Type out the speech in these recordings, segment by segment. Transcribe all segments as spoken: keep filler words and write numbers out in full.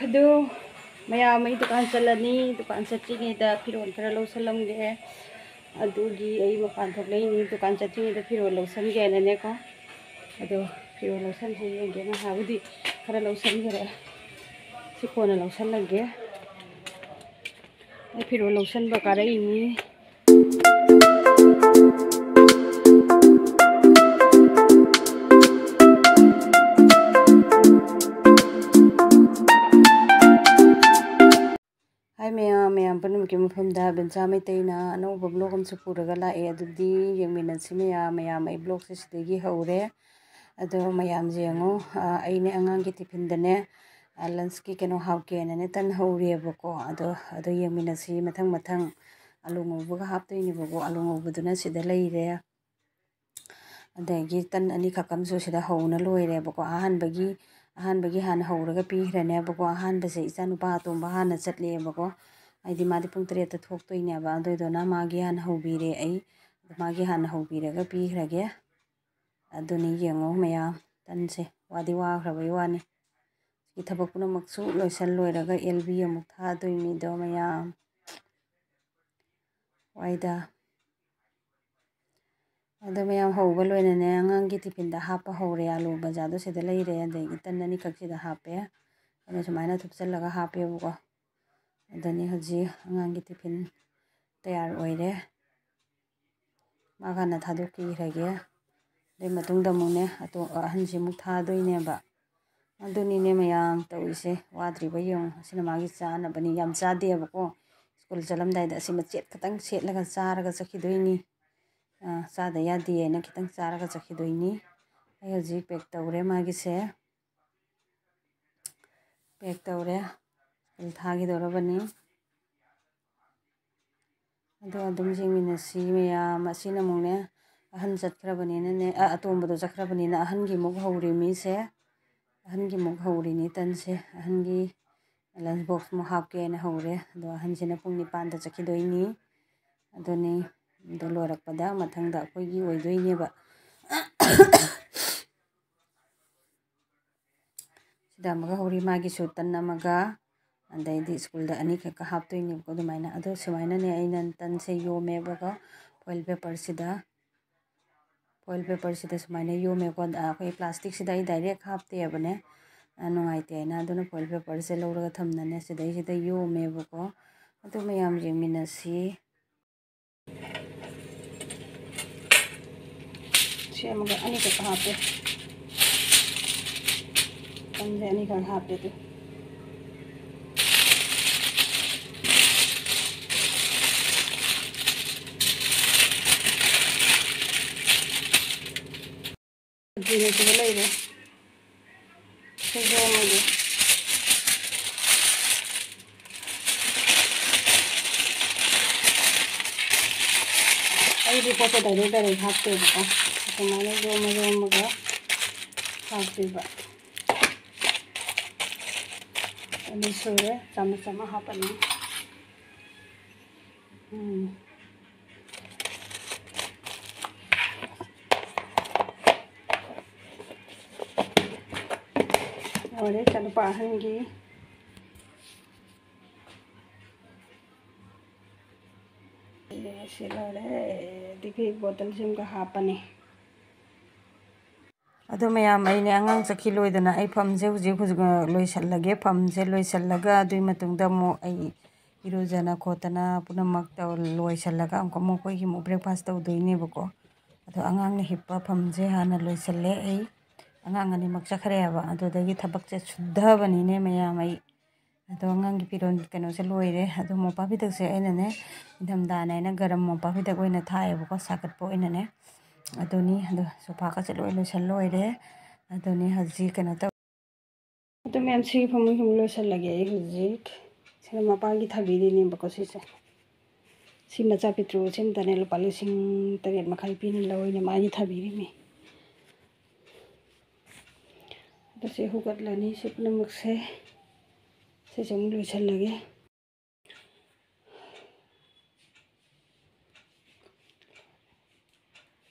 ꯑꯗꯨ ꯃꯌꯥꯝ, ꯑꯩ ꯗꯨꯀꯥꯟ ꯆꯠꯂꯅꯤ꯫ ꯗꯨꯀꯥꯟ ꯆꯠꯇ꯭ꯔꯤꯉꯩꯗ ꯐꯤꯔꯣꯜ ꯈꯔ ꯂꯧꯁꯜꯂꯝꯒꯦ꯫ ꯑꯗꯨꯒꯤ ꯑꯩ ꯃꯄꯥꯟ ꯊꯣꯛꯂꯛꯏꯅꯤ꯫ ꯗꯨꯀꯥꯟ ꯆꯠꯇ꯭ꯔꯤꯉꯩꯗ ꯐꯤꯔꯣꯜ ꯂꯧꯁꯟꯒꯦꯅꯅꯦꯀꯣ꯫ ꯑꯗꯣ ꯐꯤꯔꯣꯜ ꯂꯧꯁꯟꯁꯦ ꯌꯦꯡꯒꯦ꯫ ꯉꯍꯥꯟꯕꯨꯗꯤ ꯈꯔ ꯂꯧꯁꯟꯈ꯭ꯔꯦ꯫ ꯁꯤ ꯀꯣꯟꯅ ꯂꯧꯁꯜꯂꯒꯦ꯫ ꯑꯩ ꯐꯤꯔꯣꯜ ꯂꯧꯁꯟꯕ ꯀꯥꯔꯛꯏꯅꯤ꯫ ꯍꯥꯏ ꯃꯌꯥꯝ, ꯃꯌꯥꯝ ꯄꯨꯝꯅꯃꯛꯀꯤ ꯃꯐꯝꯗ ꯕꯦꯝꯆꯥ ꯃꯩꯇꯩꯅ ꯑꯅꯧꯕ vlog ꯑꯃꯁꯨ ꯄꯨꯔꯒ ꯂꯥꯛꯑꯦ꯫ ꯑꯗꯨꯗꯤ ꯌꯦꯡꯃꯤꯟꯅꯁꯤ ꯃꯌꯥꯝ꯫ ꯃꯌꯥꯝ, ꯑꯩ vlogꯁꯦ ꯁꯤꯗꯒꯤ ꯍꯧꯔꯦ꯫ ꯑꯗꯣ ꯃꯌꯥꯝ ꯌꯦꯡꯉꯣ, ꯑ, ꯑꯩꯅꯦ ꯑꯉꯥꯡꯒꯤ tiffinꯗꯅꯦ, ꯑ, lunchꯀꯤ ꯀꯩꯅꯣ ꯍꯥꯞꯀꯦꯅꯅꯦ ꯇꯟ ꯍꯧꯔꯤꯑꯕꯀꯣ꯫ ꯑꯗꯣ, ꯑꯗꯣ ꯌꯦꯡꯃꯤꯟꯅꯁꯤ ꯃꯊꯪ ꯃꯊꯪ꯫ ꯑꯂꯨ ꯉꯧꯕꯒ ꯍꯥꯞꯇꯣꯏꯅꯦꯕꯀꯣ꯫ ꯑꯂꯨ ꯉꯧꯕꯗꯨꯅ ꯁꯤꯗ ꯂꯩꯔꯦ꯫ ꯑꯗꯒꯤ ꯇꯟ ꯑꯅꯤꯈꯛ ꯑꯃꯁꯨ ꯁꯤꯗ ꯍꯧꯅ ꯂꯣꯏꯔꯦꯕꯀꯣ꯫ ꯑꯍꯥꯟꯕꯒꯤ, ꯑꯍꯥꯟꯕꯒꯤ ꯍꯥꯟꯅ ꯍꯧꯔꯒ ꯄꯤꯈ꯭ꯔꯅꯦꯕꯀꯣ꯫ ꯑꯍꯥꯟꯕꯁꯦ ꯏꯆꯥꯅꯨꯄꯥ ꯑꯇꯣꯝꯕ ꯍꯥꯟꯅ ꯆꯠꯂꯦꯕꯀꯣ꯫ ꯍꯥꯏꯗꯤ ꯃꯥꯗꯤ ꯄꯨꯡ ꯇꯔꯦꯠꯇ ꯊꯣꯛꯇꯣꯏꯅꯦꯕ꯫ ꯑꯗꯨꯏꯗꯨꯅ ꯃꯥꯒꯤ ꯍꯥꯟꯅ ꯍꯧꯕꯤꯔꯦ ꯑꯩ꯫ ꯃꯥꯒꯤ ꯍꯥꯟꯅ ꯍꯧꯕꯤꯔꯒ ꯄꯤꯈ꯭ꯔꯒꯦ꯫ ꯑꯗꯨꯅꯤ ꯌꯦꯡꯉꯣ ꯃꯌꯥꯝ, ꯇꯟꯁꯦ ꯋꯥꯗꯤ ꯋꯥꯈ꯭ꯔꯕꯩ ꯋꯥꯅꯤ꯫ ꯁꯤ ꯊꯕꯛ ꯄꯨꯝꯅꯃꯛꯁꯨ ꯂꯣꯏꯁꯜ ꯂꯣꯏꯔꯒ ꯑꯦꯜ ꯕꯤ ꯑꯃꯨꯛ ꯊꯥꯗꯣꯏꯅꯤꯗꯣ ꯃꯌꯥꯝ꯫ ꯋꯥꯏꯗ꯫ ꯑꯗꯣ ꯃꯌꯥꯝ ꯍꯧꯕ ꯂꯣꯏꯅꯅꯦ ꯑꯉꯥꯡꯒꯤ tiffinꯗ ꯍꯥꯞꯄ ꯍꯧꯔꯦ꯫ ꯑꯂꯨ ꯕꯖꯥꯔꯗꯣ ꯁꯤꯗ ꯂꯩꯔꯦ, ꯑꯗꯒꯤ ꯇꯟ ꯑꯅꯤꯈꯛ ꯁꯤꯗ ꯍꯥꯞꯄꯦ꯫ ꯑꯩꯅ ꯁꯨꯃꯥꯏꯅ ꯊꯨꯞꯆꯜꯂꯒ ꯍꯥꯞꯄꯦꯕꯀꯣ꯫ ꯑꯗꯨꯅꯤ ꯍꯧꯖꯤꯛ ꯑꯉꯥꯡꯒꯤ tiffin ꯇꯌꯥꯔ ꯑꯣꯏꯔꯦ꯫ ꯃꯥ ꯍꯥꯟꯅ ꯊꯥꯗꯣꯛꯄꯤꯈ꯭ꯔꯒꯦ꯫ ꯑꯗꯨꯏ ꯃꯇꯨꯡꯗ ꯑꯃꯨꯛꯅꯦ ꯑꯇꯣ-, ꯑꯍꯟꯁꯤ ꯑꯃꯨꯛ ꯊꯥꯗꯣꯏꯅꯦꯕ꯫ ꯑꯗꯨꯅꯤꯅꯦ ꯃꯌꯥꯝ ꯇꯧꯔꯤꯁꯦ꯫ ꯋꯥꯗ꯭ꯔꯤꯕ ꯌꯦꯡꯉꯨ꯫ ꯑꯁꯤꯅ ꯃꯥꯒꯤ ꯆꯥꯅꯕꯅꯤ꯫ ꯌꯥꯝ ꯆꯥꯗꯦꯕꯀꯣ꯫ ꯁ꯭ꯀꯨꯜ ꯆꯠꯂꯝꯗꯥꯏꯗ ꯑꯁꯤ ꯃꯆꯦꯠ ꯈꯛꯇꯪ ꯁꯦꯠꯂꯒ ꯆꯥꯔꯒ ꯆꯠꯈꯤꯗꯣꯏꯅꯤ꯫ ꯑ, ꯆꯥꯗ ꯌꯥꯗꯦꯅ ꯈꯤꯇꯪ ꯆꯥꯔꯒ ꯆꯠꯈꯤꯗꯣꯏꯅꯤ꯫ ꯑꯩ ꯍꯧꯖꯤꯛ pack ꯇꯧꯔꯦ ꯃꯥꯒꯤꯁꯦ꯫ Pack ꯇꯧꯔꯦ꯫ ꯁ꯭ꯀꯨꯜ ꯊꯥꯈꯤꯗꯧꯔꯕꯅꯤ꯫ ꯑꯗꯣ ꯑꯗꯨꯝ ꯌꯦꯡꯃꯤꯟꯅꯁꯤ ꯃꯌꯥꯝ꯫ ꯑꯁꯤꯅ ꯑꯃꯨꯛꯅꯦ, ꯑꯍꯟ ꯆꯠꯈ꯭ꯔꯕꯅꯤꯅꯅꯦ, ꯑ, ꯑꯇꯣꯝꯕꯗꯣ ꯆꯠꯈ꯭ꯔꯕꯅꯤꯅ ꯑꯍꯟꯒꯤ ꯑꯃꯨꯛ ꯍꯧꯔꯤ ꯃꯤꯁꯦ꯫ ꯑꯍꯟꯒꯤ ꯑꯃꯨꯛ ꯍꯧꯔꯤꯅꯤ ꯇꯟꯁꯦ꯫ ꯑꯍꯟꯒꯤ lunch box ꯑꯃꯨꯛ ꯍꯥꯞꯀꯦꯅ ꯍꯧꯔꯦ꯫ ꯑꯗꯣ ꯑꯍꯟꯁꯤꯅ ꯄꯨꯡ ꯅꯤꯄꯥꯟꯗ ꯆꯠꯈꯤꯗꯣꯏꯅꯤ꯫ ꯑꯗꯨꯅꯤ, ꯑꯗꯨ ꯂꯣꯏꯔꯛꯄꯗ ꯃꯊꯪꯗ ꯑꯩꯈꯣꯏꯒꯤ ꯑꯣꯏꯗꯣꯏꯅꯦꯕ꯫ ꯁꯤꯗ ꯑꯃꯒ ꯍꯧꯔꯤ, ꯃꯥꯒꯤꯁꯨ ꯇꯟ ꯑꯃꯒ, ꯑꯗꯩꯗꯤ ꯁ꯭ꯀꯨꯜꯗ ꯑꯅꯤꯈꯛꯀ ꯍꯥꯞꯇꯣꯏꯅꯦꯕꯀꯣ꯫ ꯑꯗꯨꯃꯥꯏꯅ, ꯑꯗꯣ ꯁꯨꯃꯥꯏꯅꯅꯦ ꯑꯩꯅ ꯇꯟꯁꯦ ꯌꯣꯝꯃꯦꯕꯀꯣ, foil paperꯁꯤꯗ꯫ Foil paperꯁꯤꯗ ꯁꯨꯃꯥꯏꯅ ꯌꯣꯝꯃꯦꯀꯣ꯫ ꯑ, ꯑꯩꯈꯣꯏ plasticꯁꯤꯗ ꯑꯩ direct ꯍꯥꯞꯇꯦꯕꯅꯦ, ꯑ, ꯅꯨꯡꯉꯥꯏꯇꯦ ꯍꯥꯏꯅ꯫ ꯑꯗꯨꯅ foil paperꯁꯦ ꯂꯧꯔꯒ ꯊꯝꯅꯅꯦ ꯁꯤꯗꯩꯁꯤꯗ ꯌꯣꯝꯃꯦꯕꯀꯣ꯫ ꯑꯗꯨ ꯃꯌꯥꯝ ꯌꯦꯡꯃꯤꯟꯅꯁꯤ꯫ ꯁꯤ ꯑꯃꯒ ꯑꯅꯤꯈꯛ ꯍꯥꯞꯄꯦ꯫ ꯇꯟꯁꯦ ꯑꯅꯤꯈꯛ ꯍꯥꯞꯄꯦ ꯑꯗꯨ꯫ ꯀꯨꯏꯅ ꯁꯤꯗ ꯂꯩꯔꯦ꯫ ꯁꯤ ꯌꯣꯝꯃꯒꯦ꯫ ꯑꯩꯗꯤ ꯄꯣꯠꯇꯣ direct direct ꯍꯥꯞꯇꯦꯕꯀꯣ꯫ ꯑꯗꯨꯃꯥꯏꯅ ꯌꯣꯝꯃ ꯌꯣꯝꯃꯒ ꯍꯥꯞꯇꯣꯏꯕ꯫ ꯑꯅꯤ ꯁꯨꯔꯦ, ꯆꯥꯃꯁ ꯑꯃ ꯍꯥꯞꯄꯅꯤ꯫ ꯎꯝ꯫ ꯂꯣꯏꯔꯦ, ꯏꯆꯥꯅꯨꯄꯥ ꯑꯍꯟꯒꯤ꯫ ꯁꯤ ꯂꯣꯏꯔꯦ꯫ ꯑꯗꯒꯤ ꯕꯣꯇꯜꯁꯤ ꯑꯃꯒ ꯍꯥꯞꯄꯅꯤ꯫ ꯑꯗꯣ ꯃꯌꯥꯝ, ꯑꯩꯅꯦ ꯑꯉꯥꯡ ꯆꯠꯈꯤ ꯂꯣꯏꯗꯅ ꯑꯩ ꯐꯝꯁꯦ ꯍꯧꯖꯤꯛ, ꯍꯧꯖꯤꯛ, ꯑ, ꯂꯣꯏꯁꯤꯜꯂꯒꯦ꯫ ꯐꯝꯁꯦ ꯂꯣꯏꯁꯤꯜꯂꯒ ꯑꯗꯨꯒꯤ ꯃꯇꯨꯡꯗ ꯑꯃꯨꯛ ꯑꯩ ꯏꯔꯨꯖꯅ ꯈꯣꯠꯇꯅ ꯄꯨꯝꯅꯃꯛ ꯇꯧ-, ꯂꯣꯏꯁꯤꯜꯂꯒ ꯑꯃꯨꯛꯀ ꯃꯈꯣꯏꯒꯤ ꯑꯃꯨꯛ breakfast ꯇꯧꯗꯣꯏꯅꯦꯕꯀꯣ꯫ ꯑꯗꯣ ꯑꯉꯥꯡꯅ ꯍꯤꯞꯄ ꯐꯝꯁꯦ ꯍꯥꯟꯅ ꯂꯣꯏꯁꯤꯜꯂꯦ ꯑꯩ꯫ ꯑꯉꯥꯡ ꯑꯅꯤꯃꯛ ꯆꯠꯈ꯭ꯔꯦꯕ꯫ ꯑꯗꯨꯗꯒꯤ ꯊꯕꯛꯁꯦ ꯁꯨꯗꯕꯅꯤꯅꯦ ꯃꯌꯥꯝ ꯑꯩ꯫ ꯑꯗꯣ ꯑꯉꯥꯡꯒꯤ ꯐꯤꯔꯣꯜ ꯀꯩꯅꯣꯁꯦ ꯂꯣꯏꯔꯦ꯫ ꯑꯗꯣ ꯃꯣꯝꯄꯥꯛ ꯐꯤꯗꯛꯁꯦ ꯑꯩꯅꯅꯦ, ꯏꯪꯊꯝꯊꯥꯅꯦ ꯍꯥꯏꯅ ꯒꯔꯝ ꯃꯣꯝꯄꯥꯛ ꯐꯤꯗꯛ ꯑꯣꯏꯅ ꯊꯥꯏꯌꯦꯕꯀꯣ, ꯁꯥꯒꯠꯄ ꯑꯣꯏꯅꯅꯦ꯫ ꯑꯗꯨꯅꯤ, ꯑꯗꯣ ꯁꯣꯐꯥꯒꯁꯦ ꯂꯣꯏ ꯂꯣꯏꯁꯜ ꯂꯣꯏꯔꯦ꯫ ꯑꯗꯨꯅꯤ ꯍꯧꯖꯤꯛ ꯀꯩꯅꯣ ꯇꯧ-, ꯑꯗꯨ ꯃꯌꯥꯝ ꯁꯤꯒꯤ ꯐꯃꯨꯡ ꯁꯨꯝ ꯂꯣꯏꯁꯜꯂꯒꯦ ꯑꯩ ꯍꯧꯖꯤꯛ꯫ ꯁꯤꯅ ꯃꯄꯥꯒꯤ ꯊꯥꯕꯤꯔꯤꯅꯦꯕꯀꯣ ꯁꯤꯁꯦ꯫ ꯁꯤ ꯃꯆꯥ ꯄꯤꯇ꯭ꯔꯨ ꯁꯤꯝꯇꯅꯦ ꯂꯨꯄꯥ ꯂꯤꯁꯤꯡ ꯇꯔꯦꯠ ꯃꯈꯥꯏ ꯄꯤꯅ ꯂꯧꯔꯤꯅꯦ, ꯃꯥꯒꯤ ꯊꯥꯕꯤꯔꯤꯅꯤ꯫ ꯑꯗꯨ ꯁꯤ ꯍꯧꯒꯠꯂꯅꯤ, ꯁꯤ ꯄꯨꯝꯅꯃꯛꯁꯦ꯫ ꯁꯤꯁꯦ ꯑꯃꯨꯛ ꯂꯣꯏꯁꯜꯂꯒꯦ꯫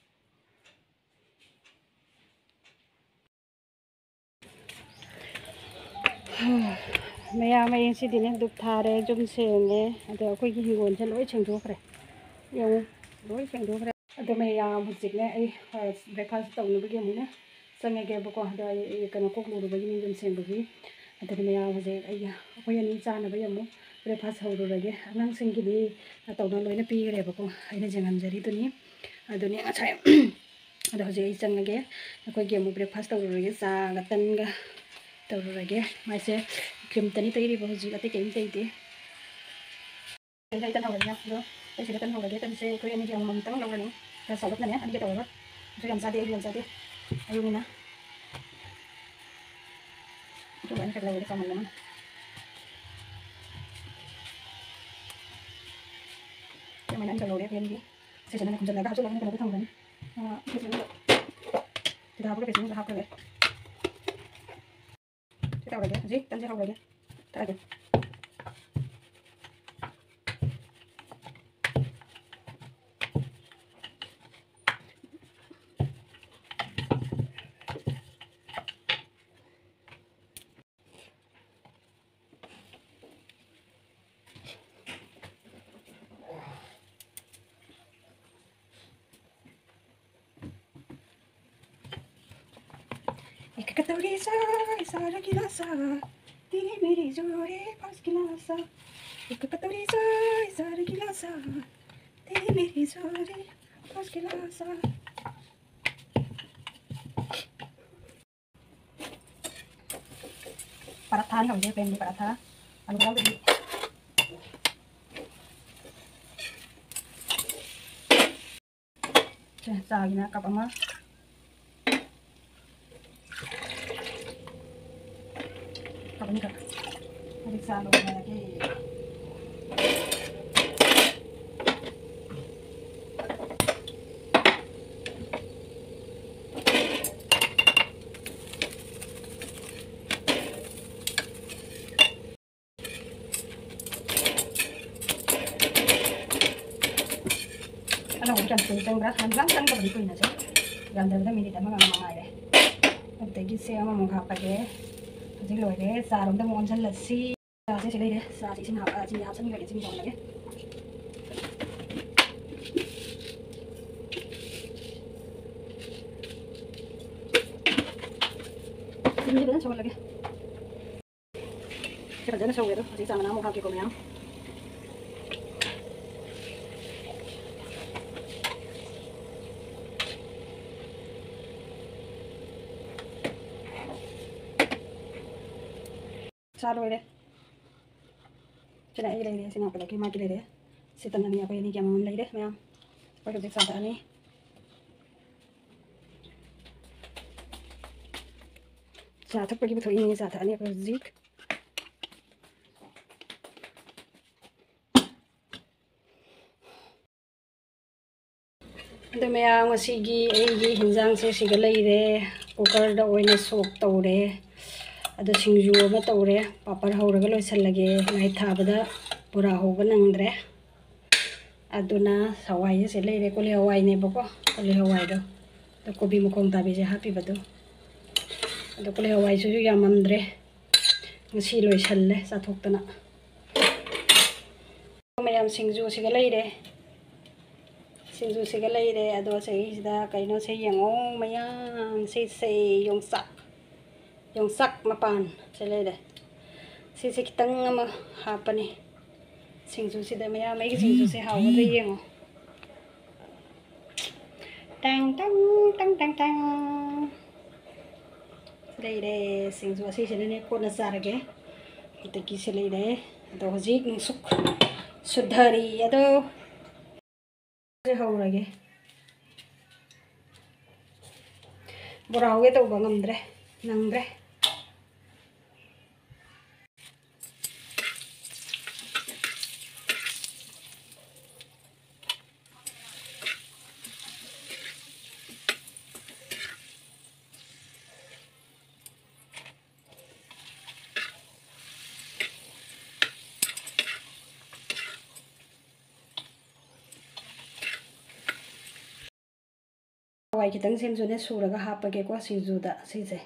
ꯃꯌꯥꯝ ꯃꯌꯦꯡꯁꯤꯗꯤꯅꯦ, ꯙꯨꯞ ꯊꯥꯔꯦ, ꯌꯨꯝ ꯁꯦꯡꯉꯦ, ꯑꯗꯣ ꯑꯩꯈꯣꯏꯒꯤ ꯍꯤꯡꯒꯣꯜꯁꯦ ꯂꯣꯏ ꯁꯦꯡꯗꯣꯛꯈ꯭ꯔꯦ꯫ ꯌꯦꯡꯉꯨ, ꯂꯣꯏ ꯁꯦꯡꯗꯣꯛꯈ꯭ꯔꯦ꯫ ꯑꯗꯣ ꯃꯌꯥꯝ ꯍꯧꯖꯤꯛꯅꯦ ꯑꯩ, ꯑ, breakfast ꯇꯧꯅꯕꯒꯤ ꯑꯃꯨꯛꯅꯦ ꯆꯪꯉꯒꯦꯕꯀꯣ꯫ ꯑꯗꯣ ꯑꯩ, ꯑꯩ ꯀꯩꯅꯣ ꯀꯣꯛ ꯂꯨꯔꯨꯕꯒꯤꯅꯦ, ꯌꯨꯝ ꯁꯦꯡꯕꯒꯤ꯫ ꯑꯗꯨꯅ ꯃꯌꯥꯝ ꯍꯧꯖꯤꯛ ꯑꯩ, ꯑꯩꯈꯣꯏ ꯑꯅꯤ ꯆꯥꯅꯕꯒꯤ ꯑꯃꯨꯛ breakfast ꯍꯧꯔꯨꯔꯒꯦ꯫ ꯑꯉꯥꯡꯁꯤꯡꯒꯤꯗꯤ ꯇꯧꯅ ꯂꯣꯏꯅ ꯄꯤꯈ꯭ꯔꯦꯕꯀꯣ, ꯑꯩꯅ ꯌꯦꯡꯍꯟꯖꯔꯤꯗꯨꯅꯤ꯫ ꯑꯗꯨꯅꯤ ꯉꯁꯥꯏ꯫ ꯑꯗꯣ ꯍꯧꯖꯤꯛ ꯑꯩ ꯆꯪꯉꯒꯦ꯫ ꯑꯩꯈꯣꯏꯒꯤ ꯑꯃꯨꯛ breakfast ꯇꯧꯔꯨꯔꯒꯦ, ꯆꯥꯒ ꯇꯟꯒ ꯇꯧꯔꯨꯔꯒꯦ꯫ ꯃꯥꯏꯁꯦ cream ꯇꯅꯤ ꯇꯩꯔꯤꯕ ꯍꯧꯖꯤꯛ, ꯑꯇꯩ ꯀꯔꯤꯝ ꯇꯩꯗꯦ꯫ ꯑꯩ ꯇꯟ ꯍꯧꯔꯒꯦ꯫ ꯑꯗꯣ ꯑꯩ ꯁꯤꯗ ꯇꯟ ꯍꯧꯔꯒꯦ꯫ ꯇꯟꯁꯦ ꯑꯩꯈꯣꯏ ꯑꯅꯤꯒꯤ ꯑꯃꯃꯝꯇꯪ ꯂꯧꯔꯅꯤ꯫ ꯈꯔ ꯆꯥꯎꯔꯞꯅꯅꯦ, ꯑꯅꯤꯒ ꯇꯧꯔꯒ꯫ ꯑꯗꯨ ꯌꯥꯝ ꯆꯥꯗꯦ, ꯑꯩ ꯌꯥꯝ ꯆꯥꯗꯦ꯫ ꯑꯌꯨꯛꯅꯤꯅ꯫ ꯑꯗꯨꯒ ꯑꯅꯤꯈꯛ ꯂꯧꯔꯒꯦ, ꯆꯥꯎꯃꯟꯗꯅ꯫ ꯑꯗꯨꯃꯥꯏꯅ ꯑꯅꯤꯈꯛ ꯂꯧꯔꯦ ꯑꯩꯈꯣꯏ ꯑꯅꯤꯒꯤ꯫ ꯁꯤꯁꯤꯅ ꯈꯨꯝꯖꯤꯜꯂꯒ ꯍꯥꯞꯆꯤꯜꯂꯒ ꯀꯩꯅꯣꯗ ꯊꯝꯒꯅꯤ꯫ ꯑ, ꯐꯤꯗ ꯍꯥꯞꯈ꯭ꯔꯒꯦ꯫ ꯁꯤ ꯇꯧꯔꯒꯦ꯫ ꯍꯧꯖꯤꯛ ꯇꯟꯁꯦ ꯍꯧꯔꯒꯦ꯫ ꯇꯛꯑꯒꯦ꯫ एक कटोरी चाय, सारा गिलासा, तेरी मेरी जोड़ी पाँच गिलासा। एक कटोरी चाय, सारा गिलासा, तेरी मेरी जोड़ी पाँच गिलासा। ꯄꯔꯥꯊꯥꯅꯤ ꯍꯧꯖꯤꯛ ꯄ꯭ꯂꯦꯟꯒꯤ ꯄꯔꯥꯊꯥ꯫ ꯑꯂꯨ ꯌꯥꯎꯗꯕꯤ꯫ ꯁꯦ, ꯆꯥꯒꯤꯅ ꯀꯞ ꯑꯃ꯫ ꯀꯞ ꯑꯅꯤꯈꯛ꯫ ꯍꯧꯖꯤꯛ ꯆꯥ ꯂꯣꯟꯅꯔꯒꯦ꯫ ꯑꯅꯧꯕ ꯀꯌꯥꯝ ꯀꯨꯏꯅ ꯆꯪꯕ꯭ꯔꯥ? ꯌꯥꯝ ꯆꯪ ꯆꯪꯗꯕꯗꯤ ꯀꯨꯏꯅ ꯆꯪ-, ꯌꯥꯝꯗ꯭ꯔꯕꯗ ꯃꯤꯅꯤꯠ ꯑꯃꯒ ꯑꯃ ꯉꯥꯏꯔꯦ꯫ ꯑꯗꯨꯗꯒꯤ ꯁꯦ ꯑꯃꯃꯨꯛ ꯍꯥꯞꯄꯒꯦ꯫ ꯁꯤ ꯂꯣꯏꯔꯦ, ꯆꯥꯔꯣꯝꯗ ꯑꯃꯨꯛ ꯑꯣꯟꯁꯤꯜꯂꯁꯤ꯫ ꯆꯥꯁꯦ ꯁꯤ ꯂꯩꯔꯦ, ꯆꯥꯁꯦ ꯏꯁꯤꯡ ꯍꯥꯞꯄ, ꯆꯤꯅꯤ ꯍꯥꯞꯆꯤꯟꯈ꯭ꯔꯒꯦ, ꯆꯤꯅꯤ ꯁꯧꯍꯜꯂꯒꯦ꯫ ꯆꯤꯅꯤꯁꯦ ꯐꯖꯅ ꯁꯧꯍꯜꯂꯒꯦ꯫ ꯁꯤ ꯐꯖꯅ ꯁꯧꯔꯦ ꯑꯗꯣ, ꯍꯧꯖꯤꯛ ꯆꯥ ꯃꯅꯥ ꯑꯃꯨꯛ ꯍꯥꯞꯀꯦꯀꯣ ꯃꯌꯥꯝ꯫ ꯆꯥ ꯂꯣꯏꯔꯦ꯫ ꯁꯤꯅ ꯑꯩꯒꯤ ꯂꯩꯔꯦ, ꯁꯤꯅ ꯄꯨꯂꯞꯀꯤ ꯃꯥꯒꯤ ꯂꯩꯔꯦ꯫ ꯁꯤ ꯇꯪꯒꯅꯤ ꯑꯩꯈꯣꯏ ꯑꯅꯤꯒꯤ ꯑꯃꯃꯝ ꯂꯩꯔꯦ ꯃꯌꯥꯝ꯫ ꯑꯩꯈꯣꯏ ꯍꯧꯖꯤꯛ ꯆꯥ ꯊꯛꯑꯅꯤ꯫ ꯆꯥ ꯊꯛꯄꯒꯤ ꯄꯨꯊꯣꯛꯏꯅꯦ, ꯆꯥ ꯊꯛꯑꯅꯤ ꯑꯩꯈꯣꯏ ꯍꯧꯖꯤꯛ꯫ ꯑꯗꯣ ꯃꯌꯥꯝ, ꯉꯁꯤꯒꯤ ꯑꯩꯒꯤ ꯍꯤꯟꯖꯥꯡꯁꯦ ꯁꯤꯒ ꯂꯩꯔꯦ꯫ ꯀꯨꯀꯔꯗ ꯑꯣꯏꯅ ꯁꯣꯛ ꯇꯧꯔꯦ꯫ ꯑꯗꯣ ꯁꯤꯡꯖꯨ ꯑꯃ ꯇꯧꯔꯦ꯫ ꯄꯥꯄꯔ ꯍꯧꯔꯒ ꯂꯣꯏꯁꯜꯂꯒꯦ꯫ ꯃꯩ ꯊꯥꯕꯗ ꯕꯣꯔꯥ ꯍꯧꯕ ꯅꯪꯗ꯭ꯔꯦ꯫ ꯑꯗꯨꯅ ꯍꯋꯥꯏꯁꯦ ꯁꯤ ꯂꯩꯔꯦ꯫ ꯀꯣꯂꯤ ꯍꯋꯥꯏꯅꯦꯕꯀꯣ꯫ ꯀꯣꯂꯤ ꯍꯋꯥꯏꯗꯣ꯫ ꯑꯗꯣ ꯀꯣꯕꯤ ꯃꯈꯣꯡ ꯇꯥꯕꯤꯁꯦ ꯍꯥꯞꯄꯤꯕꯗꯣ꯫ ꯑꯗꯣ ꯀꯣꯂꯤ ꯍꯋꯥꯏꯁꯤꯁꯨ ꯌꯥꯝꯃꯝꯗ꯭ꯔꯦ꯫ ꯉꯁꯤ ꯂꯣꯏꯁꯜꯂꯦ ꯆꯥꯊꯣꯛꯇꯅ꯫ ꯃꯌꯥꯝ ꯁꯤꯡꯖꯨꯁꯤꯒ ꯂꯩꯔꯦ꯫ ꯁꯤꯡꯖꯨꯁꯤꯒ ꯂꯩꯔꯦ꯫ ꯑꯗꯣ ꯁꯤꯒꯤꯁꯤꯗ ꯀꯩꯅꯣꯁꯦ ꯌꯦꯡꯉꯣ ꯃꯌꯥꯝ, ꯁꯤꯁꯦ ꯌꯣꯡꯆꯥꯛ, ꯌꯣꯡꯆꯥꯛ ꯃꯄꯥꯟ ꯁꯤ ꯂꯩꯔꯦ꯫ ꯁꯤꯁꯦ ꯈꯤꯇꯪ ꯑꯃ ꯍꯥꯞꯄꯅꯤ ꯁꯤꯡꯖꯨꯁꯤꯗ꯫ ꯃꯌꯥꯝ ꯑꯩꯒꯤ ꯁꯤꯡꯖꯨꯁꯦ ꯍꯥꯎꯒꯗ꯭ꯔꯥ ꯌꯦꯡꯉꯣ꯫ ꯇꯥꯡ ꯇꯥꯡ ꯇꯥꯡ ꯇꯥꯡ ꯇꯥꯡ꯫ ꯂꯩꯔꯦ ꯁꯤꯡꯖꯨ꯫ ꯑꯁꯤꯁꯤꯅꯅꯦ ꯀꯣꯟꯅ ꯆꯥꯔꯒꯦ꯫ ꯑꯗꯒꯤ ꯁꯤ ꯂꯩꯔꯦ꯫ ꯑꯗꯣ ꯍꯧꯖꯤꯛ ꯅꯨꯡꯁꯨꯛ ꯁꯨꯊꯔꯤ꯫ ꯑꯗꯣ ꯍꯧꯔꯒꯦ꯫ ꯕꯣꯔꯥ ꯍꯧꯒꯦ ꯇꯧꯕ ꯉꯝꯗ꯭ꯔꯦ, ꯅꯪꯗ꯭ꯔꯦ꯫ ꯍꯋꯥꯏ ꯈꯤꯇꯪ ꯁꯦꯝꯁꯨꯅꯦ ꯁꯨꯔꯒ ꯍꯥꯞꯄꯒꯦꯀꯣ ꯁꯤꯡꯖꯨꯗ ꯁꯤꯁꯦ꯫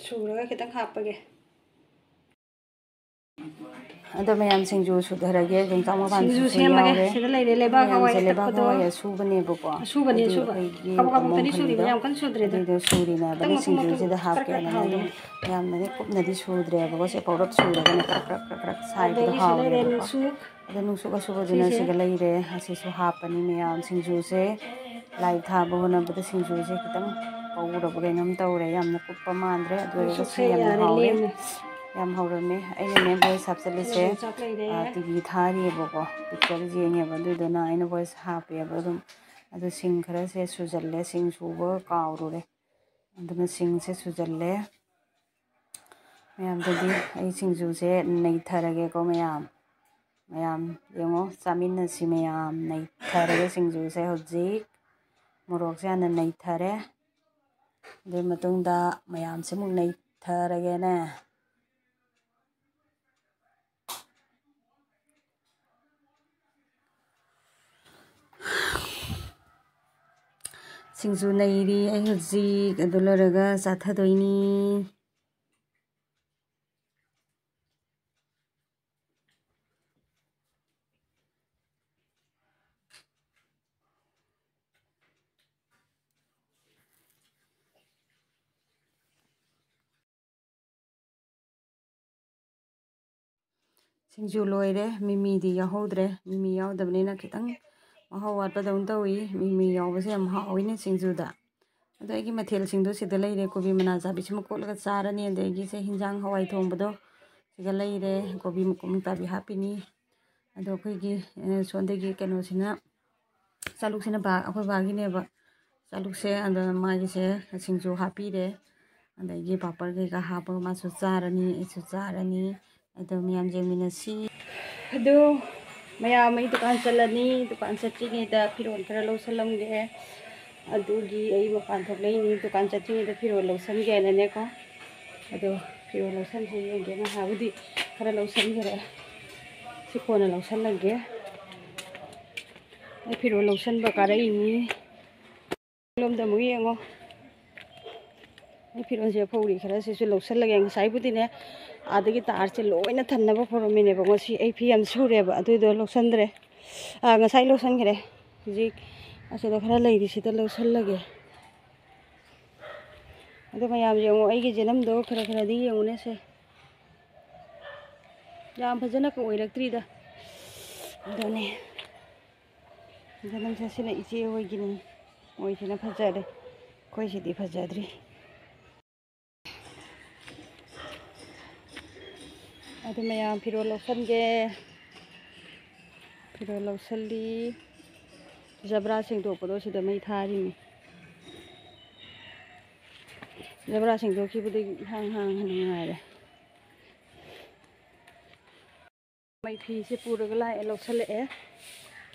ꯁꯨꯔꯒ ꯈꯤꯇꯪ ꯍꯥꯞꯄꯒꯦ꯫ ꯑꯗꯣ ꯃꯌꯥꯝ, ꯁꯤꯡꯖꯨ ꯁꯨꯊꯔꯒꯦ꯫ ꯌꯣꯡꯆꯥꯛ ꯃꯄꯥꯟ ꯁꯤꯡꯖꯨ ꯁꯨꯁꯨ ꯁꯦꯝꯃꯒꯦ꯫ ꯌꯥꯎꯔꯦ꯫ ꯁꯤꯗ ꯂꯩꯔꯦ ꯂꯩꯕꯥꯛ ꯃꯌꯥꯝꯁꯦ ꯍꯋꯥꯏ ꯂꯩꯕꯥꯛ ꯇꯛꯄꯗꯣ꯫ ꯍꯋꯥꯏ ꯑꯁꯨꯕꯅꯦꯕꯀꯣ꯫ ꯑꯁꯨꯕꯅꯦ, ꯑꯗꯨ ꯑꯁꯨꯕ꯫ ꯑꯩꯈꯣꯏꯒꯤ ꯀꯕꯛ ꯀꯕꯛꯇꯗꯤ ꯁꯨꯔꯤꯕ, ꯍꯨꯝꯗ꯭ꯔꯤꯗꯣ ꯌꯥꯝ ꯀꯟꯅ ꯁꯨꯗ꯭ꯔꯦꯗ꯫ ꯑꯗꯨꯏꯗꯣ ꯁꯨꯔꯤꯅꯦ꯫ ꯈꯤꯇꯪ ꯑꯗꯨꯅ ꯃꯇꯨꯝ ꯃꯇꯨꯝ ꯁꯤꯡꯖꯨꯁꯤꯗ ꯀ꯭ꯔꯛ ꯀ꯭ꯔꯛ ꯍꯥꯞꯀꯦꯅꯅꯦ ꯑꯗꯨꯝ ꯍꯥꯎꯋꯦ꯫ ꯌꯥꯝꯅꯗꯤ ꯀꯨꯞꯅꯗꯤ ꯁꯨꯗ꯭ꯔꯦꯕꯀꯣ꯫ ꯁꯦ ꯄꯧꯔꯞ ꯁꯨꯔꯒꯅꯦ ꯀ꯭ꯔꯛ ꯀ꯭ꯔꯛ ꯀ꯭ꯔꯛ ꯀ꯭ꯔꯛ ꯁꯥꯏꯕꯗꯣ ꯑꯗꯒꯤ ꯁꯤ ꯂꯩꯔꯦ ꯍꯥꯎꯋꯦꯕꯀꯣ꯫ ꯅꯨꯡꯁꯨ꯫ ꯑꯗꯣ ꯅꯨꯡꯁꯨꯛ ꯑꯁꯨꯕꯗꯨꯅ ꯁꯤꯁꯦ꯫ ꯁꯤꯒ ꯂꯩꯔꯦ꯫ ꯑꯁꯤꯁꯨ ꯍꯥꯞꯄꯅꯤ ꯃꯌꯥꯝ꯫ ꯁꯤꯡꯖꯨꯁꯦ ꯂꯥꯏ ꯊꯥꯕ ꯍꯣꯠꯅꯕꯗ ꯁꯤꯡꯖꯨꯁꯦ ꯈꯤꯇꯪ ꯄꯧꯔꯕ ꯀꯩꯅꯣꯝ ꯇꯧꯔꯦ꯫ ꯌꯥꯝꯅ ꯀꯨꯞꯄ ꯃꯥꯟꯗ꯭ꯔꯦ꯫ ꯑꯗꯨ ꯑꯣꯏꯔꯒꯁꯨ ꯅꯨꯡꯁꯨꯛꯁꯦ ꯌꯥꯝꯅ ꯌꯥꯔꯦ, ꯍꯥꯎꯔꯦ꯫ ꯂꯦꯝꯃꯦ꯫ ꯌꯥꯝ ꯍꯧꯔꯝꯃꯦ꯫ ꯑꯩꯅꯅꯦ ꯚꯣꯏꯁ ꯍꯥꯞꯆꯜꯂꯤꯁꯦ, ꯁꯤꯗ ꯌꯣꯡꯆꯥꯛ ꯂꯩꯔꯦ꯫ ꯑ, ꯇꯤ ꯚꯤ ꯊꯥꯔꯤꯑꯕꯀꯣ, ꯄꯤꯛꯆꯔ ꯌꯦꯡꯉꯦꯕ꯫ ꯑꯗꯨꯗꯨꯅ ꯑꯩꯅ ꯚꯣꯏꯁ ꯍꯥꯞꯄꯦꯕ ꯑꯗꯨꯝ꯫ ꯑꯗꯨ ꯁꯤꯡ ꯈꯔꯁꯦ ꯁꯨꯖꯜꯂꯦ꯫ ꯁꯤꯡ ꯁꯨꯕ ꯀꯥꯎꯔꯨꯔꯦ꯫ ꯑꯗꯨꯅ ꯁꯤꯡꯁꯦ ꯁꯨꯖꯜꯂꯦ꯫ ꯃꯌꯥꯝꯗꯗꯤ ꯑꯩ ꯁꯤꯡꯖꯨꯁꯦ ꯅꯩꯊꯔꯒꯦꯀꯣ ꯃꯌꯥꯝ꯫ ꯃꯌꯥꯝ ꯌꯦꯡꯉꯣ, ꯆꯥꯃꯤꯟꯅꯁꯤ ꯃꯌꯥꯝ꯫ ꯅꯩꯊꯔꯒꯦ ꯁꯤꯡꯖꯨꯁꯦ ꯍꯧꯖꯤꯛ꯫ ꯃꯣꯔꯣꯛꯁꯦ ꯍꯥꯟꯅ ꯅꯩꯊꯔꯦ꯫ ꯑꯗꯨꯒꯤ ꯃꯇꯨꯡꯗ ꯃꯌꯥꯝꯁꯦ ꯑꯃꯨꯛ ꯅꯩꯊꯔꯒꯦꯅꯦ꯫ ꯁꯤꯡꯖꯨ ꯅꯩꯔꯤ ꯑꯩ ꯍꯧꯖꯤꯛ꯫ ꯑꯗꯨ ꯂꯣꯏꯔꯒ ꯆꯥꯊꯗꯣꯏꯅꯤ꯫ ꯁꯤꯡꯖꯨ ꯂꯣꯏꯔꯦ꯫ ꯃꯤꯃꯤꯗꯤ ꯌꯥꯎꯍꯧꯗ꯭ꯔꯦ꯫ ꯃꯤꯃꯤ ꯌꯥꯎꯗꯕꯅꯤꯅ ꯈꯤꯇꯪ ꯃꯍꯥꯎ ꯋꯥꯠꯄꯗꯧꯅ ꯇꯧꯏ꯫ ꯃꯤꯃꯤ ꯌꯥꯎꯕꯁꯦ ꯌꯥꯝ ꯍꯥꯎꯏꯅꯦ ꯁꯤꯡꯖꯨꯗ꯫ ꯑꯗꯣ ꯑꯩꯒꯤ ꯃꯊꯦꯜꯁꯤꯡꯗꯣ ꯁꯤꯗ ꯂꯩꯔꯦ꯫ ꯀꯣꯕꯤ ꯃꯅꯥ ꯆꯥꯕꯤꯁꯤꯃ ꯀꯣꯠꯂꯒ ꯆꯥꯔꯅꯤ꯫ ꯑꯗꯒꯤ ꯁꯦ ꯍꯤꯟꯖꯥꯡ ꯍꯋꯥꯏ ꯊꯣꯡꯕꯗꯣ ꯁꯤꯒ ꯂꯩꯔꯦ꯫ ꯀꯣꯕꯤ ꯃꯀꯨꯞ ꯃꯇꯥꯕꯤ ꯍꯥꯞꯄꯤꯅꯤ꯫ ꯑꯗꯣ ꯑꯩꯈꯣꯏꯒꯤ, ꯑ, ꯁꯣꯝꯗꯒꯤ ꯀꯩꯅꯣꯁꯤꯅ, ꯆꯥꯂꯨꯛꯁꯤꯅ ꯕꯥ-, ꯑꯩꯈꯣꯏ ꯕꯥꯒꯤꯅꯦꯕ꯫ ꯆꯥꯂꯨꯛꯁꯦ, ꯑꯗ ꯃꯥꯒꯤꯁꯦ ꯁꯤꯡꯖꯨ ꯍꯥꯞꯄꯤꯔꯦ꯫ ꯑꯗꯒꯤ ꯄꯥꯄꯔ ꯀꯩꯀꯥ ꯍꯥꯞꯄꯒ ꯃꯥꯁꯨ ꯆꯥꯔꯅꯤ, ꯑꯩꯁꯨ ꯆꯥꯔꯅꯤ꯫ ꯑꯗꯣ ꯃꯌꯥꯝ ꯌꯦꯡꯃꯤꯟꯅꯁꯤ꯫ ꯑꯗꯣ ꯃꯌꯥꯝ, ꯑꯩ ꯗꯨꯀꯥꯟ ꯆꯠꯂꯅꯤ꯫ ꯗꯨꯀꯥꯟ ꯆꯠꯇ꯭ꯔꯤꯉꯩꯗ ꯐꯤꯔꯣꯜ ꯈꯔ ꯂꯧꯁꯜꯂꯝꯒꯦ꯫ ꯑꯗꯨꯒꯤ ꯑꯩ ꯃꯄꯥꯟ ꯊꯣꯛꯂꯛꯏꯅꯤ꯫ ꯗꯨꯀꯥꯟ ꯆꯠꯇ꯭ꯔꯤꯉꯩꯗ ꯐꯤꯔꯣꯜ ꯂꯧꯁꯟꯒꯦꯅꯅꯦꯀꯣ꯫ ꯑꯗꯣ ꯐꯤꯔꯣꯜ ꯂꯧꯁꯟꯁꯦ ꯌꯦꯡꯒꯦ꯫ ꯉꯍꯥꯕꯨꯗꯤ ꯈꯔ ꯂꯧꯁꯟꯈꯔꯦ꯫ ꯁꯤ ꯀꯣꯟꯅ ꯂꯧꯁꯜꯂꯒꯦ꯫ ꯑꯩ ꯐꯤꯔꯣꯜ ꯂꯧꯁꯟꯕ ꯀꯥꯔꯛꯏꯅꯤ꯫ ꯂꯣꯝꯗ ꯑꯃꯨꯛ ꯌꯦꯡꯉꯣ꯫ ꯑꯩ ꯐꯤꯔꯣꯜꯁꯦ ꯐꯧꯔꯤ ꯈꯔꯁꯤꯁꯨ ꯂꯧꯁꯜꯂꯒꯦ꯫ ꯉꯁꯥꯏꯕꯨꯗꯤꯅꯦ, ꯑꯥꯗꯒꯤ ꯇꯥꯔꯁꯦ ꯂꯣꯏꯅ ꯊꯟꯅꯕ ꯐꯧꯔꯝꯃꯤꯅꯦꯕ꯫ ꯉꯁꯤ ꯑꯩ ꯐꯤ ꯌꯥꯝ ꯁꯨꯔꯦꯕ, ꯑꯗꯨꯏꯗꯣ ꯂꯧꯁꯟꯗ꯭ꯔꯦ꯫ ꯑꯥ, ꯉꯁꯥꯏ ꯂꯧꯁꯟꯈ꯭ꯔꯦ꯫ ꯍꯧꯖꯤꯛ ꯑꯁꯤꯗ ꯈꯔ ꯂꯩꯔꯤꯁꯤꯗ ꯂꯧꯁꯜꯂꯒꯦ꯫ ꯑꯗꯣ ꯃꯌꯥꯝ ꯌꯦꯡꯉꯣ, ꯑꯩꯒꯤ ꯖꯅꯝꯗꯣ ꯈꯔ ꯈꯔꯗꯤ ꯌꯦꯡꯉꯨꯅꯦꯁꯦ꯫ ꯌꯥꯝ ꯐꯖꯅ ꯑꯣꯏꯔꯛꯇ꯭ꯔꯤꯗ꯫ ꯑꯗꯨꯅꯦ꯫ ꯖꯅꯝꯁꯦ ꯁꯤꯅ ꯏꯆꯦ ꯍꯣꯏꯒꯤꯅꯤ꯫ ꯃꯣꯏꯁꯤꯅ ꯐꯖꯔꯦ꯫ ꯑꯩꯈꯣꯏꯁꯤꯗꯤ ꯐꯖꯗ꯭ꯔꯤ꯫ ꯑꯗꯨ ꯃꯌꯥꯝ ꯐꯤꯔꯣꯜ ꯂꯧꯁꯟꯒꯦ꯫ ꯐꯤꯔꯣꯜ ꯂꯧꯁꯜꯂꯤ꯫ ꯖꯕ꯭ꯔꯥ ꯁꯦꯡꯗꯣꯛꯄꯗꯣ ꯁꯤꯗ ꯃꯩ ꯊꯥꯔꯤꯅꯤ꯫ ꯖꯕ꯭ꯔꯥ ꯁꯦꯡꯗꯣꯛꯈꯤꯕꯗꯒꯤ ꯏꯍꯥꯡ ꯍꯥꯡꯅ ꯅꯨꯡꯉꯥꯏꯔꯦ꯫ ꯃꯩ ꯐꯤꯁꯦ ꯄꯨꯔꯒ ꯂꯥꯛꯑꯦ, ꯂꯧꯁꯜꯂꯛꯑꯦ꯫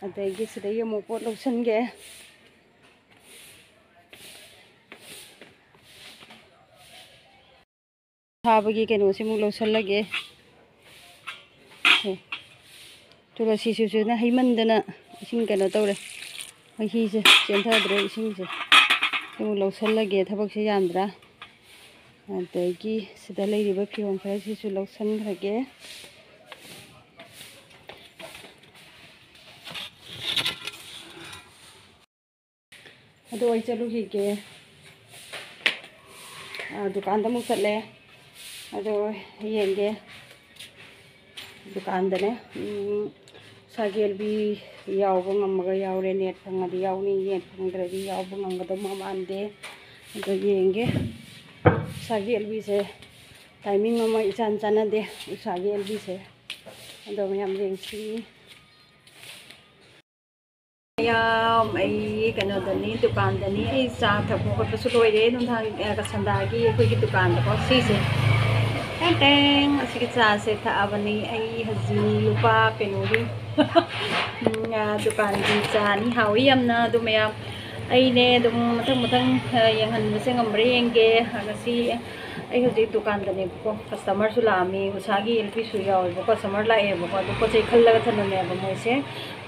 ꯑꯗꯒꯤ ꯁꯤꯗꯒꯤ ꯑꯃꯨꯛ ꯄꯣꯠ ꯂꯧꯁꯟꯒꯦ꯫ ꯊꯥꯕꯒꯤ ꯀꯩꯅꯣꯁꯤꯃꯨꯛ ꯂꯧꯁꯜꯂꯒꯦ꯫ ꯁꯦ꯫ ꯇꯨꯂꯁꯤꯁꯤꯁꯨꯅ ꯍꯩꯃꯟꯗꯅ ꯏꯁꯤꯡ ꯀꯩꯅꯣ ꯇꯧꯔꯦ꯫ ꯃꯍꯤꯁꯦ ꯆꯦꯟꯊꯗ꯭ꯔꯦ ꯏꯁꯤꯡꯁꯦ꯫ ꯁꯤꯃꯨꯛ ꯂꯧꯁꯜꯂꯒꯦ, ꯊꯕꯛꯁꯦ ꯌꯥꯝꯗ꯭ꯔꯥ? ꯑꯗꯒꯤ ꯁꯤꯗ ꯂꯩꯔꯤꯕ ꯐꯤꯔꯣꯜ ꯈꯔꯁꯤꯁꯨ ꯂꯧꯁꯟꯈ꯭ꯔꯒꯦ꯫ ꯑꯗꯣ ꯑꯩ ꯆꯠꯂꯨꯈꯤꯒꯦ꯫ ꯑꯥ, ꯗꯨꯀꯥꯟꯗ ꯑꯃꯨꯛ ꯆꯠꯂꯦ꯫ ꯑꯗꯣ ꯌꯦꯡꯒꯦ꯫ ꯗꯨꯀꯥꯟꯗꯅꯦ, ꯎꯝ, ꯎꯁꯥꯒꯤ ꯑꯦꯜꯕꯤ ꯌꯥꯎꯕ ꯉꯝꯃꯒ ꯌꯥꯎꯔꯦ, ꯅꯦꯠ ꯐꯪꯉꯗꯤ ꯌꯥꯎꯅꯤ, ꯅꯦꯠ ꯐꯪꯗ꯭ꯔꯗꯤ ꯌꯥꯎꯕ ꯉꯝꯒꯗꯧꯕ ꯃꯥꯟꯗꯦ꯫ ꯑꯗꯣ ꯌꯦꯡꯒꯦ꯫ ꯎꯁꯥꯒꯤ ꯑꯦꯜꯕꯤꯁꯦ timing ꯑꯃ ꯏꯆꯥꯟ ꯆꯥꯟꯅꯗꯦ, ꯎꯁꯥꯒꯤ ꯑꯦꯜꯕꯤꯁꯦ꯫ ꯑꯗꯣ ꯃꯌꯥꯝ ꯌꯦꯡꯁꯤ꯫ ꯃꯌꯥꯝ, ꯑꯩ ꯀꯩꯅꯣꯗꯅꯤ, ꯗꯨꯀꯥꯟꯗꯅꯤ꯫ ꯑꯩ ꯆꯥ ꯊꯛꯄ ꯈꯣꯠꯄꯁꯨ ꯂꯣꯏꯔꯦ꯫ ꯅꯨꯡꯗꯥꯡ, ꯑ, ꯀꯁꯟꯗꯥꯒꯤ ꯑꯩꯈꯣꯏꯒꯤ ꯗꯨꯀꯥꯟꯗꯀꯣ, ꯁꯤꯁꯦ꯫ ꯇꯦꯡ ꯇꯦꯡ, ꯑꯁꯤꯒꯤ ꯆꯥꯁꯦ ꯊꯛꯑꯕꯅꯤ꯫ ꯑꯩ ꯍꯧꯖꯤꯛ ꯂꯨꯄꯥ ꯀꯩꯅꯣꯒꯤ, ꯎꯝ, ꯑ, ꯗꯨꯀꯥꯟꯒꯤ ꯆꯥꯅꯤ꯫ ꯍꯥꯎꯏ ꯌꯥꯝꯅ꯫ ꯑꯗꯨ ꯃꯌꯥꯝ, ꯑꯩꯅꯦ ꯑꯗꯨꯝ ꯃꯊꯪ ꯃꯊꯪ, ꯑ, ꯌꯦꯡꯍꯟꯕꯁꯦ ꯉꯝꯕ꯭ꯔꯥ ꯌꯦꯡꯒꯦ꯫ ꯑ, ꯉꯁꯤ ꯑꯩ ꯍꯧꯖꯤꯛ ꯗꯨꯀꯥꯟꯗꯅꯦꯕꯀꯣ, customerꯁꯨ ꯂꯥꯛꯑꯝꯃꯤ꯫ ꯎꯁꯥꯒꯤ ꯑꯦꯜꯕꯤꯁꯨ ꯌꯥꯎꯋꯦꯕꯀꯣ, customer ꯂꯥꯛꯑꯦꯕꯀꯣ꯫ ꯑꯗꯨ ꯄꯣꯠ ꯆꯩ ꯈꯜꯂꯒ ꯊꯝꯂꯝꯃꯦꯕ ꯃꯣꯏꯁꯦ꯫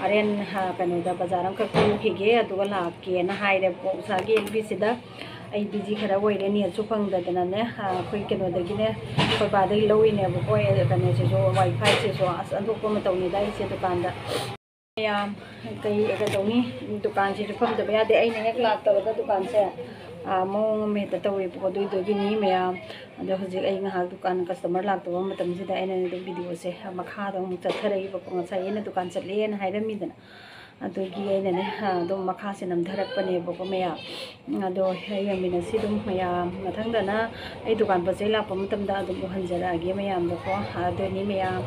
ꯍꯣꯔꯦꯟ, ꯍ, ꯀꯩꯅꯣꯗ ꯕꯖꯥꯔ ꯑꯃꯈꯛ ꯊꯣꯛꯎꯈꯤꯒꯦ, ꯑꯗꯨꯒ ꯂꯥꯛꯀꯦꯅ ꯍꯥꯏꯔꯦꯕꯀꯣ꯫ ꯎꯁꯥꯒꯤ ꯑꯦꯜꯕꯤꯁꯤꯗ ꯑꯩ ꯕꯤꯖꯤ ꯈꯔ ꯑꯣꯏꯔꯦ, ꯅꯦꯠꯁꯨ ꯐꯪꯗꯗꯅꯅꯦ, ꯑꯩꯈꯣꯏ ꯀꯩꯅꯣꯗꯒꯤꯅꯦ, ꯑꯩꯈꯣꯏ ꯕꯥꯗꯒꯤ ꯂꯧꯔꯤꯅꯦꯕꯀꯣ꯫ ꯀꯩꯅꯣꯁꯤꯁꯨ, ꯋꯥꯏ ꯐꯥꯏꯁꯤꯁꯨ꯫ ꯑꯁ, ꯑꯣꯟꯊꯣꯛꯄ ꯑꯃ ꯇꯧꯅꯤꯗ ꯑꯩꯁꯦ ꯗꯨꯀꯥꯟꯗ꯫ ꯃꯌꯥꯝ, ꯀꯩ ꯀꯩꯗꯧꯅꯤ, ꯗꯨꯀꯥꯟꯁꯤꯁꯨ ꯐꯝꯗꯕ ꯌꯥꯗꯦ꯫ ꯑꯩꯅ ꯍꯦꯛ ꯂꯥꯛꯇꯕꯗ ꯗꯨꯀꯥꯟꯁꯦ, ꯑꯥ, ꯃꯑꯣꯡ ꯑꯃ ꯍꯦꯛꯇ ꯇꯧꯋꯦꯕꯀꯣ꯫ ꯑꯗꯨꯏꯗꯨꯒꯤꯅꯤ ꯃꯌꯥꯝ꯫ ꯑꯗꯣ ꯍꯧꯖꯤꯛ ꯑꯩ ꯉꯥꯏꯍꯥꯛ ꯗꯨꯀꯥꯟ ꯀꯁꯇꯃꯔ ꯂꯥꯛꯇꯕ ꯃꯇꯝꯁꯤꯗ ꯑꯩꯅ ꯑꯗꯨꯝ ꯚꯤꯗꯤꯑꯣꯁꯦ ꯃꯈꯥꯗ ꯑꯃꯨꯛ ꯆꯠꯊꯔꯛꯏꯕꯀꯣ꯫ ꯉꯁꯥꯏ ꯑꯩꯅ ꯗꯨꯀꯥꯟ ꯆꯠꯂꯦꯅ ꯍꯥꯏꯔꯝꯃꯤꯗꯅ, ꯑꯗꯨꯒꯤ ꯑꯩꯅꯅꯦ, ꯑꯥ, ꯑꯗꯨꯝ ꯃꯈꯥꯁꯦ ꯅꯝꯊꯔꯛꯄꯅꯦꯕꯀꯣ ꯃꯌꯥꯝ꯫ ꯑꯗꯣ ꯌꯦꯡꯃꯤꯟꯅꯁꯤ ꯑꯗꯨꯝ ꯃꯌꯥꯝ꯫ ꯃꯊꯪꯗꯅ ꯑꯩ ꯗꯨꯀꯥꯟ ꯄꯣꯠ ꯆꯩ ꯂꯥꯛꯄ ꯃꯇꯝꯗ ꯑꯗꯨꯝ ꯎꯍꯟꯖꯔꯛꯑꯒꯦ ꯃꯌꯥꯝꯗꯀꯣ꯫ ꯑꯗꯨꯅꯤ ꯃꯌꯥꯝ,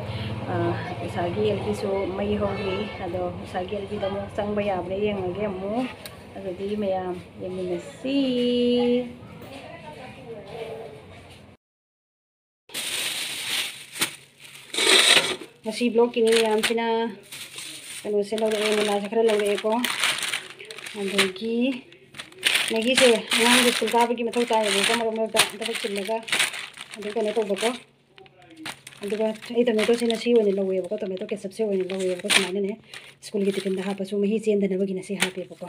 ꯑꯥ, ꯎꯁꯥꯒꯤ ꯑꯦꯜꯒꯤꯁꯨ ꯃꯩ ꯍꯧꯔꯤ꯫ ꯑꯗꯣ ꯎꯁꯥꯒꯤ ꯑꯦꯜꯒꯤꯗ ꯑꯃꯨꯛ ꯆꯪꯕ ꯌꯥꯕ꯭ꯔꯥ ꯌꯦꯡꯉꯒꯦ ꯑꯃꯨꯛ꯫ ꯑꯗꯨꯗꯤ ꯃꯌꯥꯝ ꯌꯦꯡꯃꯤꯟꯅꯁꯤ꯫ ꯉꯁꯤ ꯕ꯭ꯂꯣꯛꯀꯤꯅꯤ ꯃꯌꯥꯝꯁꯤꯅ꯫ ꯀꯩꯅꯣꯁꯦ ꯂꯧꯔꯛꯑꯦ, ꯃꯣꯂꯥꯁꯦ ꯈꯔ ꯂꯧꯔꯛꯑꯦꯀꯣ꯫ ꯑꯗꯒꯤ ꯃꯦꯒꯤꯁꯦ ꯑꯉꯥꯡꯒꯤ ꯁ꯭ꯀꯨꯜ ꯀꯥꯕꯒꯤ ꯃꯊꯧ ꯇꯥꯏꯌꯦꯕꯀꯣ, ꯃꯔꯛ ꯃꯔꯛꯇ ꯊꯕꯛ ꯆꯤꯜꯂꯒ ꯑꯗꯨꯝ ꯀꯩꯅꯣ ꯇꯧꯕꯀꯣ꯫ ꯑꯗꯨꯒ ꯑꯩ ꯇꯣꯃꯦꯇꯣꯁꯤꯅ ꯁꯤ ꯑꯣꯏꯅ ꯂꯧꯋꯦꯕꯀꯣ, ꯇꯣꯃꯦꯇꯣ ꯀꯦꯆꯞꯁꯦ ꯑꯣꯏꯅ ꯂꯧꯋꯦꯕꯀꯣ꯫ ꯁꯨꯃꯥꯏꯅꯅꯦ ꯁ꯭ꯀꯨꯜꯒꯤ ꯇꯤꯐꯤꯟꯗ ꯍꯥꯞꯄꯁꯨ ꯃꯍꯤ ꯆꯦꯟꯗꯅꯕꯒꯤꯅ ꯁꯤ ꯍꯥꯞꯄꯦꯕꯀꯣ꯫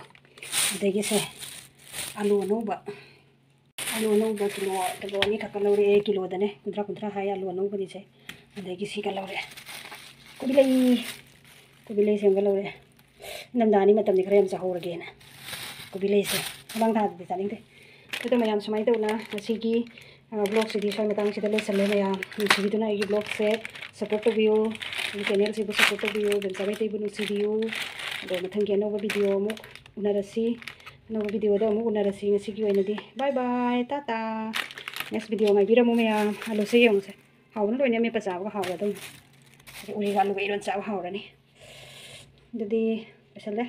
ꯑꯗꯒꯤ ꯁꯦ ꯑꯂꯨ ꯑꯅꯧꯕ, ꯑꯂꯨ ꯑꯅꯧꯕ ꯀꯤꯂꯣ, ꯀꯤꯂꯣ ꯑꯅꯤꯈꯛꯀ ꯂꯧꯔꯛꯑꯦ꯫ ꯀꯤꯂꯣꯗꯅꯦ ꯀꯨꯟꯊ꯭ꯔꯥ ꯀꯨꯟꯊ꯭ꯔꯥ ꯍꯥꯏ ꯑꯂꯨ ꯑꯅꯧꯕꯅꯤꯁꯦ꯫ ꯑꯗꯒꯤ ꯁꯤꯒ ꯂꯧꯔꯛꯑꯦ, ꯀꯣꯕꯤ ꯂꯩ, ꯀꯣꯕꯤ ꯂꯩ ꯁꯦꯝꯒ ꯂꯧꯔꯛꯑꯦ꯫ ꯏꯪꯊꯝꯊꯥꯅꯤ ꯃꯇꯝꯗꯤ ꯈꯔ ꯌꯥꯝ ꯆꯥꯍꯧꯔꯒꯦꯅ꯫ ꯀꯣꯕꯤ ꯂꯩꯁꯦ ꯃꯃꯥꯡ ꯊꯥꯗꯗꯤ ꯆꯥꯅꯤꯡꯗꯦ꯫ ꯑꯗꯣ ꯃꯌꯥꯝ ꯁꯨꯃꯥꯏꯅ ꯇꯧꯅ ꯉꯁꯤꯒꯤ, ꯑ, ꯕ꯭ꯂꯣꯛꯁꯤꯗꯤ ꯁ꯭ꯋꯥꯏ ꯃꯇꯥꯡꯁꯤꯗ ꯂꯣꯏꯁꯜꯂꯦ ꯃꯌꯥꯝ꯫ ꯅꯨꯡꯁꯤꯕꯤꯗꯨꯅ ꯑꯩꯒꯤ ꯕ꯭ꯂꯣꯛꯁꯦ ꯁꯞꯄꯣꯔꯠ ꯇꯧꯕꯤꯌꯨ, ꯑꯩꯒꯤ ꯆꯦꯅꯦꯜꯁꯤꯕꯨ ꯁꯞꯄꯣꯔꯠ ꯇꯧꯕꯤꯌꯨ, ꯕꯦꯝꯆꯥ ꯃꯩꯇꯩꯕꯨ ꯅꯨꯡꯁꯤꯕꯤꯌꯨ꯫ ꯑꯗꯣ ꯃꯊꯪꯒꯤ ꯑꯅꯧꯕ ꯚꯤꯗꯤꯑꯣ ꯑꯃꯨꯛ ꯎꯅꯔꯁꯤ, ꯑꯅꯧꯕ ꯚꯤꯗꯤꯑꯣꯗ ꯑꯃꯨꯛ ꯎꯅꯔꯁꯤ꯫ ꯉꯁꯤꯒꯤ ꯑꯣꯏꯅꯗꯤ ꯕꯥꯏ ꯕꯥꯏ, ꯇꯥꯇꯥ꯫ ꯅꯦꯛꯁ ꯚꯤꯗꯤꯑꯣ ꯉꯥꯏꯕꯤꯔꯝꯃꯨ ꯃꯌꯥꯝ꯫ ꯑꯂꯨꯁꯦ ꯌꯦꯡꯉꯨꯁꯦ, ꯍꯥꯎꯕꯅ ꯂꯣꯏꯅ ꯃꯦꯠꯄ ꯆꯥꯕꯒ ꯍꯥꯎꯔꯗꯧꯅꯤ꯫ ꯑꯗꯩ ꯎꯔꯤꯒ ꯑꯂꯨꯒ ꯏꯔꯣꯟ ꯆꯥꯕ ꯍꯥꯎꯔꯅꯤ꯫ ꯑꯗꯨꯗꯤ ꯂꯣꯏꯁꯜꯂꯦ꯫